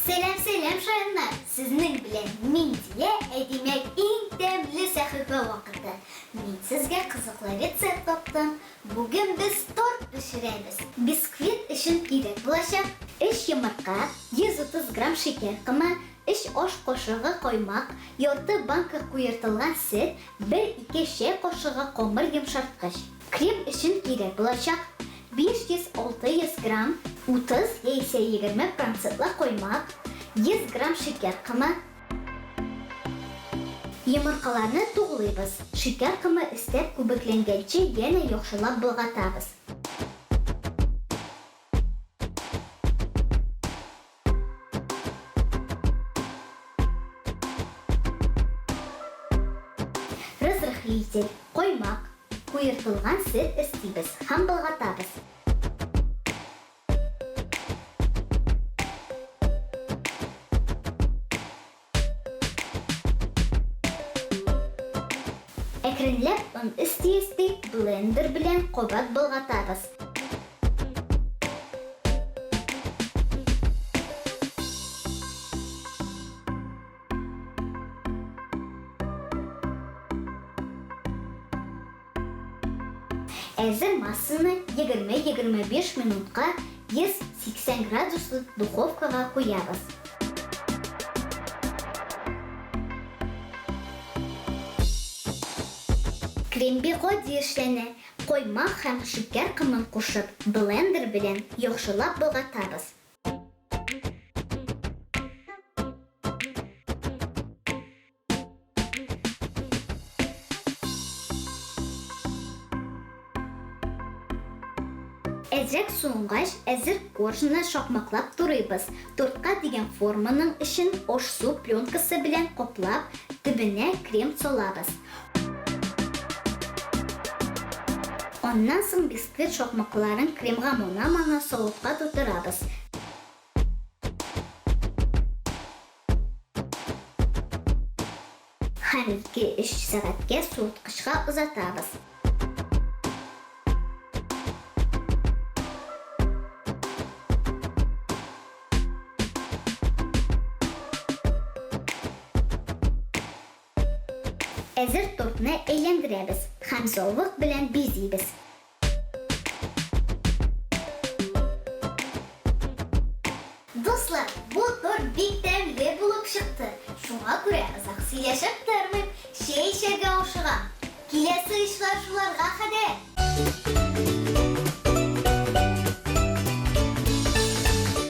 Сәлам, сәлам, шаяннар! Сезнең белән мин Дилә, ә димәк, иң тәмле сәхифә вакыты. Мин сезгә кызыклы рецепт таптым. Бүген без торт пешерәбез. Бисквит өчен кирәк булачак, өч йомырка, 130 грамм шикәр комы, өч аш кашыгы каймак, ярты банка куертылган сөт, бер-ике чәй кашыгы камыр йомшарткыч. Крем өчен кирәк булачак, 500-600 грамм 30 яисә 20 процентлы каймак, 100 грамм шикәр комы. Йомыркаларны туглыйбыз, шикәр комы өстәп күбекләнгәнче янә яхшылап болгатабыз. Разрыхлитель, каймак, куертылган сөт өстибез һәм болгатабыз. Әкренләп он өсти-өсти блендер белән кабат болгатабыз. Әзер массаны 20-25 минутка 180 градуслы духовкага куябыз. Крем бик гади эшләнә, каймак һәм шикәр комын кушып, блендер белән яхшылап болгатабыз. Әзрәк суынгач, әзер коржны шакмаклап турыйбыз. Тортка дигән форманың эчен аш-су пленкасы белән каплап, төбенә крем салабыз. Аннан соң бисквит шакмакларын кремга мана-мана савытка тутырабыз. Һәм ике-өч сәгатькә суыткычка озатабыз. Әзер тортны әйләндерәбез һәм завык белән бизибез. Дуслар, бу торт бик тәмле булып чыкты. Шуңа күрә озак сөйләшеп тормыйм, чәй эчәргә ашыгам. Киләсе очрашуларга кадәр!